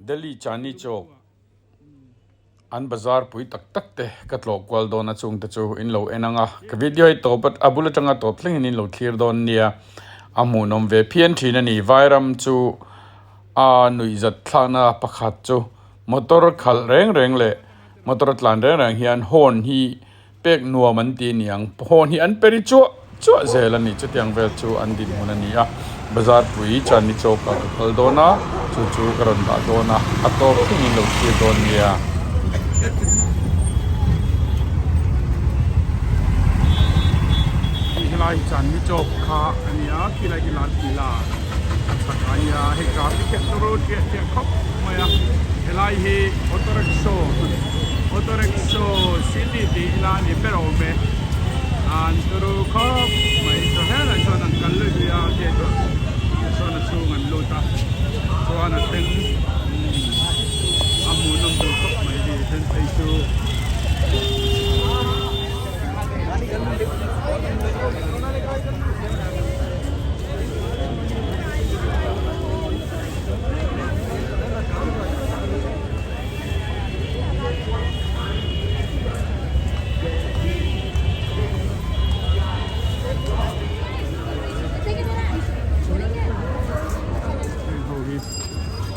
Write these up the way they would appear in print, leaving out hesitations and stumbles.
Delhi Chandni Chowk an bazar pui tak tak te ka tlawh kual dawn a chung te chu in lo en ang a, ka video hi tawp a bul atanga tawp thleng in in lo thlir dawn nia, a hmuhnawm ve phian thin a ni, Vairam chu a nuihzat thlakna pakhat chu motor khalh reng reng leh motor tlan reng reng hian horn hi Pek nuam an ti niang. Hawn hi an peri chuah chuah zel a ni. Chutiang vel chu an dinhmun a ni a. Bazar pui Chandni Chowk ah ka kal dawn a, chu chu ka rawn dah dawn a, a tawp thlengin lo thlir dawn nia. Hei helai hi Chandni Chowk kha a ni a, khilai khi Lal Kila a chhak a nia. Hei traffic hi a tawrh ṭiah ṭiah khawp mai a, helai hi auto rickshaw auto rickshaw city tih ila a ni ber awm e an turu khawp mai chu helai chuan an kal luih luih a gate ah chuan a chhung an lut a chuan a then a hmuhnawm tur khawp mai hi then phei chu.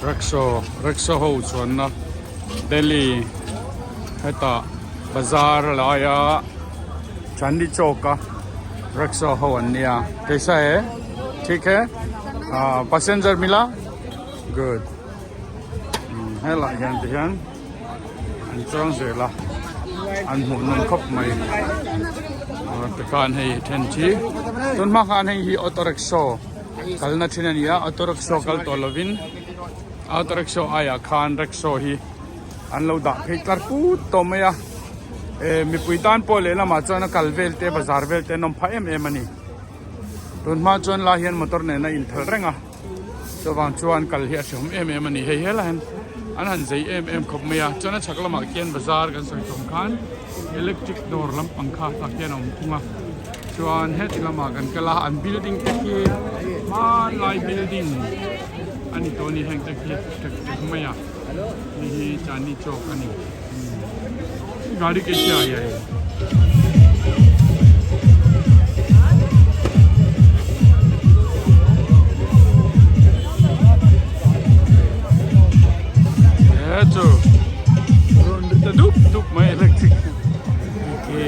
Rickshaw rickshaw ho chuanna Delhi hetah bazar laia Chandni Chowk a rickshaw ho an nia kaisa hai thik hai passenger mila good. Helai hian ti hian an chuang zel a an hmuh nawm khawp mai tikhan hei then chi tun hma khan hei hi auto rickshaw kalna thin a ni a auto rickshaw kal tawh lovin auto rickshaw aiah khan rickshaw hi an lo dah phei tlar put tawh mai a eh mipui tan pawh lehlamah chuan a kal vel te bazar vel te an awm phah em em a ni tun hma chuan lai hian motor nen a inthal reng a. Chuvang chuan kal hi a hrehawm em em a ni. Hei helai hian an han zei em em khawp mai a, chuan a chhak lamah khian bazar kan sawi tawm khan electric dawr lampang kha tah khian a awm thung a, chuan heti lamah kan kal a, an building te khi hmanlai building a ni tawh a ni heng te khi ṭek ṭek mai a, hei hi Chandni Chowk a ni. Gari kaise aa gaya hai. Chu rawn ri ta dup dup mai electric khi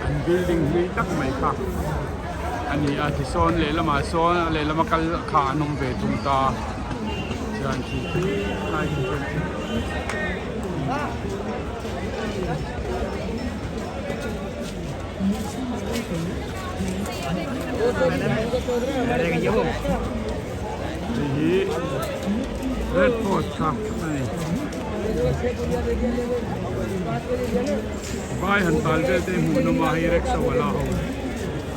an building hlui tak mai kha a ni a tisawn lehlamah sawn a lehlama kal kha an awm ve thung ta chuan khi khi lai khi chuan Hei hi Red Fort kha a ni. Vai han tal vel te hmuh nawm a hei rickshaw wala ho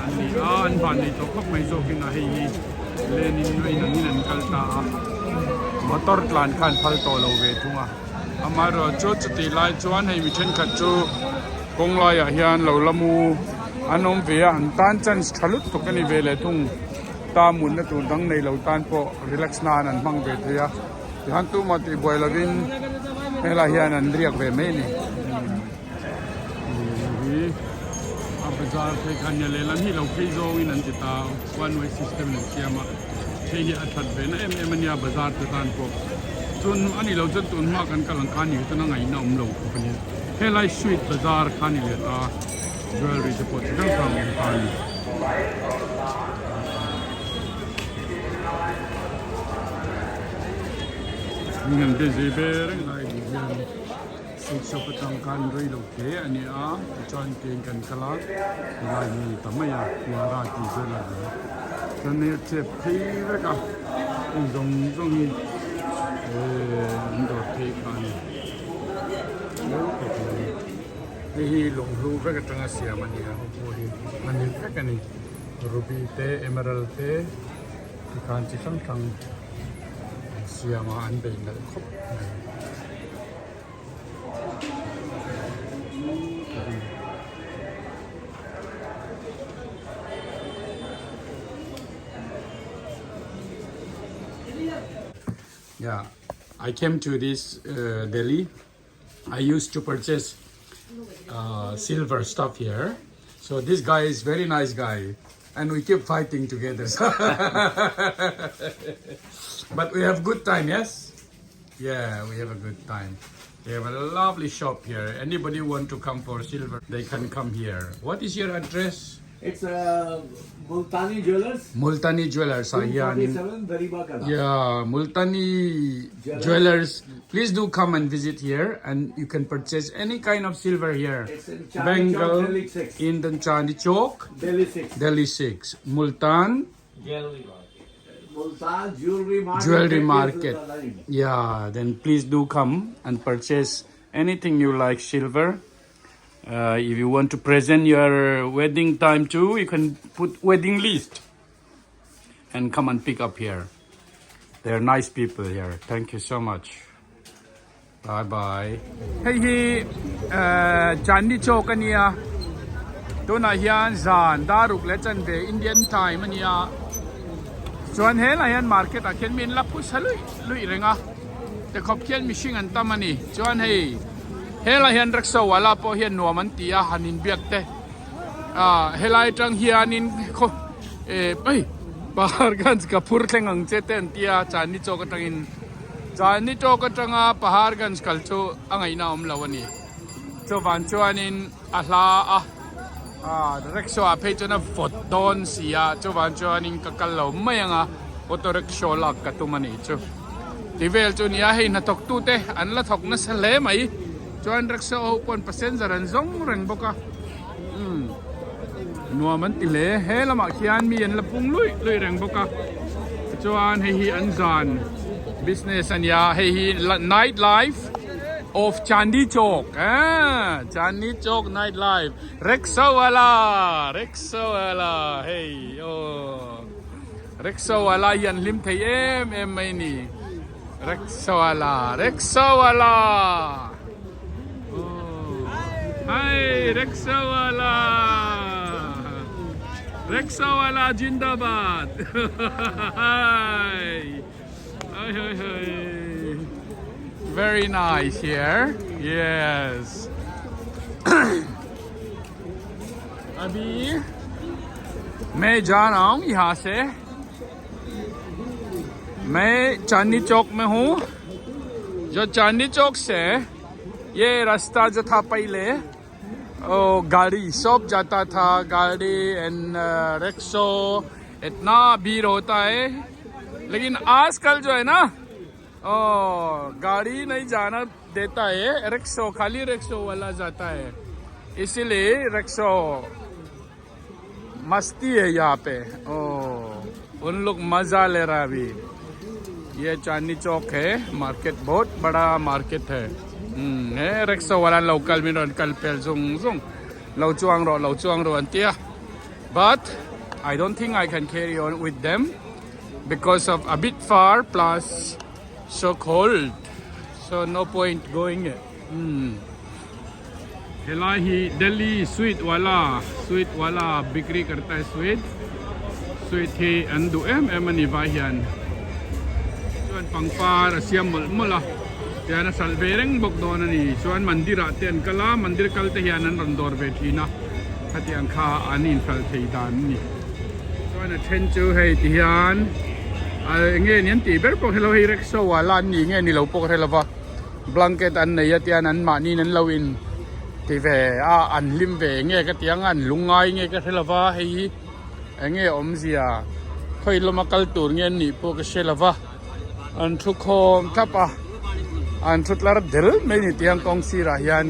an ni a an van nei tawh khawp mai zawkin a hei hi len in a inangin an kal ta a motor tlan khan phal tawh lo ve thung a. Amaherawh chu chutih lai chuan hei mi thenkhat chu kawng laiah hian lo la mu an awm ve a an tan chance tha lutuk a ni ve leh thung ta mutna tur dang nei lo tan pawh relax nan an hmang ve thei a tihian tumah tih buai lovin helai hian an riak ve mai a ni hi a bazar phei kha nia lehlam hi lo phei zawngin an ti ta one way system an siam a. Hei hi a that ve na em em a nia bazar te tan pawh chun a ni lo chuan tun hma kan kal ang khan ni chuan a ngaihna awm lo khawp a nia helai sweet bazar kha a ni leh ta jewellery te pawh chi hrang hrang a awm ta a ni. Heng busy ve reng lai ni hian sweet shop atang khan rei lo hle a ni a tichuan kein kan kal a helai hi a ni ta mai a Kiara tih vel a ni chuan hei a chep phei vek a heng zawng zawng hi ehh an dawr phei kha a ni hei hi lunghlu vek atanga siam a ni a hei hi a ni vek a ni ruby te emerald te tikhan chi hrang hrang an siam a an bei nalh khawp mai. Ya I came to this uh, Delhi I used to purchase uh, silver stuff here so this guy is very nice guy and we keep fighting together but we have good time yes yeah we have a good time they have a lovely shop here anybody want to come for silver they can come here what is your address It's uh, Multani Jewelers. Multani Jewelers ah hianin 247 Dariba Kala. Yeah, Multani Jewelers. Please do come and visit here and you can purchase any kind of silver here. It's in Chandni Chowk, Bengal, Delhi 6. in the Chandni Chowk, Delhi 6. Delhi 6. Multan Multan Jewelry Market. Jewelry is Market. the line. Yeah, then please do come and purchase anything you like silver. Uh, if you want to present your wedding time too, you can put wedding list and come and pick up here. They're nice people here. Thank you so much. Bye bye. Hei hi eh, Chandni Chowk a nia. Tunah hian zan daruk leh chanve Indian time a nia. Chuan helaiah hian market ah khian mi an la phusa luih luih reng a. Tikhawp khian mihring an tam a ni. Chuan hei helaiah hian rickshaw wala pawh hian nuam an ti a han inbiak te. Ah helai atang hianin khaw eh hei Paharganj ka phur thleng ang che te an ti a Chandni Chowk atangin Chandni Chowk atanga Paharganj kal chu a ngaihna a awm lo a ni. Chuvang chuanin a hla a ah rickshaw ah phei chuan a vawt dawn si a chuvang chuanin ka kal lo mai ang a auto rickshaw lak ka tum a nih chu ti vel chu nia hei hnathawk tute an la thawk nasa hle mai chuan rickshaw ho pawn passenger an zawng reng bawk a umm nuam an ti hle he lamah khian mi an la pung luih luih reng bawk a tichuan hei hi an zan business a nia hei hi night life. Of Chandni Chowk eh Chandni Chowk night life rickshaw wala rickshaw wala hei aw rickshaw wala hi an hlim thei em em mai ni rickshaw wala rickshaw wala aw hai rickshaw wala rickshaw wala jindabad hai. Very nice here. Yes. अभी मैं जा रहा हूँ यहाँ से मैं चांदनी चौक में हूँ जो चांदनी चौक से ये रास्ता जो था पहले ओ गाड़ी सब जाता था गाड़ी एंड रिक्शो इतना भीड़ होता है लेकिन आजकल जो है ना ओ गाड़ी नहीं जाना देता है रिक्शो खाली रिक्शो वाला जाता है इसीलिए रिक्शो मस्ती है यहाँ पे ओ उन लोग मजा ले रहा है अभी ये चांदनी चौक है मार्केट बहुत बड़ा मार्केट है hmm, he rickshaw wala local min rawn kal pel zung zung lo chuang rawh lo chuang rawh an tia but I don't think I can carry on with them because of a bit far plus so cold so no point going hmm helai hi Delhi sweet wala sweet wala bikri karta hai sweet sweet hi an duh em em a ni vai hian chuan pangpar a siam mawlh mawlh a tihian a hralh ve reng bawk dawn a ni chuan mandir ah te an kal a mandir kal te hian an rawn dawr ve thin a khatiang kha an inhralh thei dan a ni chuan a then chu hei ti hian a eng nge ni an tih ber pawh hre lo hei rickshaw ah la an ni nge ni lo pawh ka hre lo va blanket an nei a tihian an mahni in an lo in ti ve a an hlim ve nge ka ti ang a an lungngai nge ka hre lo va hei hi. Eng nge awmzia khawi lama kal tur nge an nih pawh ka hre lo va, an thu khawm thlap a, an thu tlar del mai ni tih ang kawng sirah hian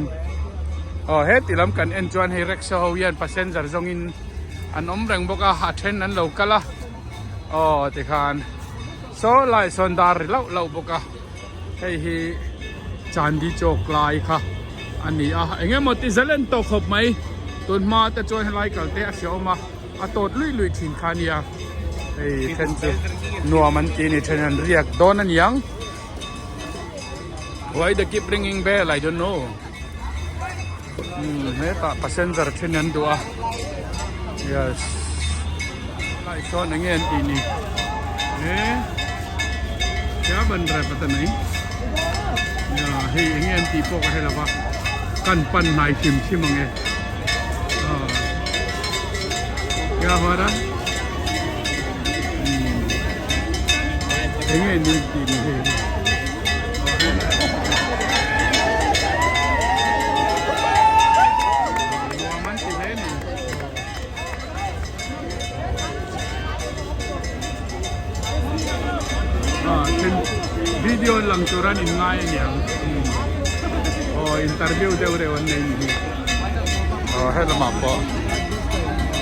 aw heti lam kan en chuan hei rickshaw ho hian passenger zawngin an awm reng bawk a, a then an lo kal a aw tikhan saw lai sawn dar ri lauh lauh bawk a. Hei hi Chandni Chowk lai kha a ni a, eng emaw ti zalen tawh khawp mai. Tun hma te chuan helai kal te a hre awm a, a tawt luih luih thin kha a nia. Hei then chu nuam an ti a ni, then an riak dawn a niang. Why they keep ringing bell I don't know. Umm hetah passenger then an duh a, yes lai sawn eng nge an tih ni he kya ban raha hai pata nahi. Hei eng nge an tih pawh ka hre lo va, kan pan hnai hrim hrim ang e. Kya hua ra? Eng nge ni tih ni hei. Nuam an ti hle ni. Video lang tur an in ngai aniang aw interview deuh reuh an nei ni hi aw helamah pawh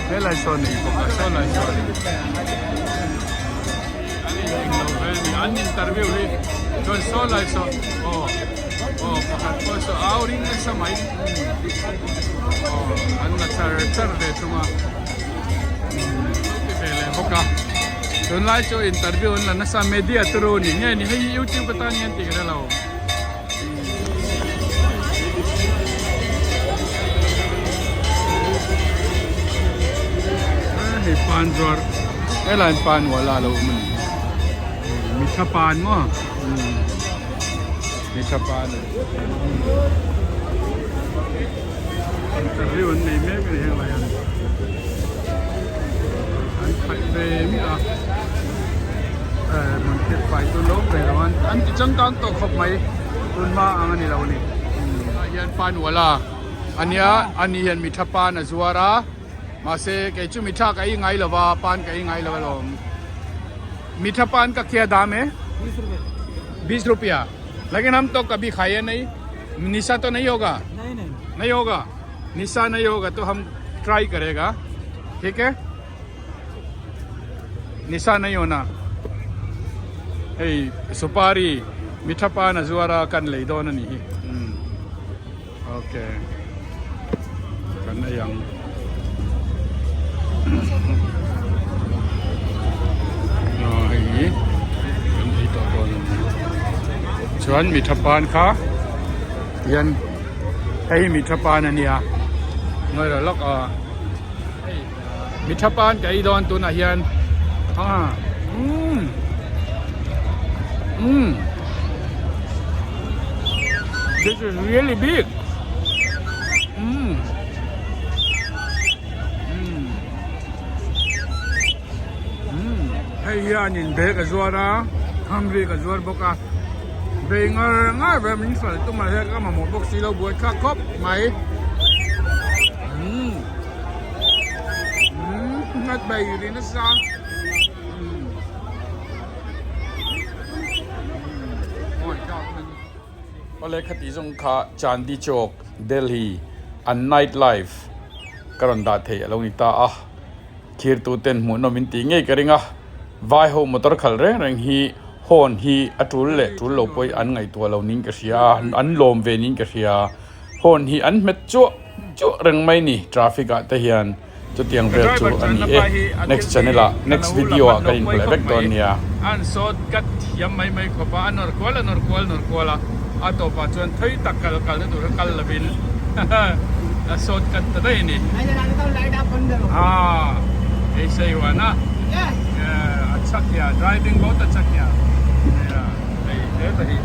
helai sawn nei bawk a saw lai sawn an in englo ve ani an interview hi chuan saw lai saw aw aw pakhat pawh saw au ring nasa mai aw an la char char ve thung a. Ti ve leh bawk a tunlai chu interview an la nasa media turu ni nge ni hei hi youtube atan hian tih ka hre lo. Hei pan zuar helai in pan wala lo awm a ni mitha pan maw mitha pan a ni interview an nei mek a ni heng lai hian an khaih ve miah a eh hmun thil fai chu lo ve lo an an ti changkang tawh khawp mai tun hma ang a ni lo a ni ah hian panwala ania ani hian mitha pan a zuar a mahse kei chu mitha ka ei ngai lo va pan ka ei ngai lo alawm mitha pan ka khia dam e बीस रुपया लेकिन हम तो कभी खाए नहीं निशा तो नहीं होगा नहीं नहीं नहीं होगा निशा नहीं होगा तो हम ट्राई करेगा ठीक है निशा नहीं होना hei supari mitha pan a zuar a kan lei dawn a nih hi umm okay kan ei ang aw hei kan ei tawh dawn a ni chuan mitha pan kha Hian hei hi mitha pan a nia ngawi rawh lawk aw hei mitha pan ka ei dawn tunah hian a umm umm this is really big umm umm umm hei hianin bag a zuar a hamri ka zuar bawk a. Bei ngar ngar ve min hralh tum ah hian ka mamawh bawk si lo buai thlak khawp mai umm umm nghat bei ri nasa umm Awle khati zawng kha Chandni Chowk Delhi an night life ka rawn dah theih a lo ni ta a. Thirtu ten hmuhnawm in tih ngei ka ring a, vai ho motor khalh reng reng hi horn hi a tul leh tul lo pawh hi an ngaihtuah lo niin ka hria a, an lawm ve niin ka hria a, horn hi an hmet chuah chuah reng mai ni traffic ah te hian chutiang vel chu a ni e, next channel ah next video ah kan inhmu leh vek dawn nia. An sawt kat thiam mai mai khawp a, a nawr kual a nawr kual nawr kual a, a tawpah chuan thui tak kal kal na tur kha kal lovin a sawt kat ta daih a ni. Haa ऐसा ही हुआ ना अच्छा किया driving बहुत अच्छा किया hei he ta hi.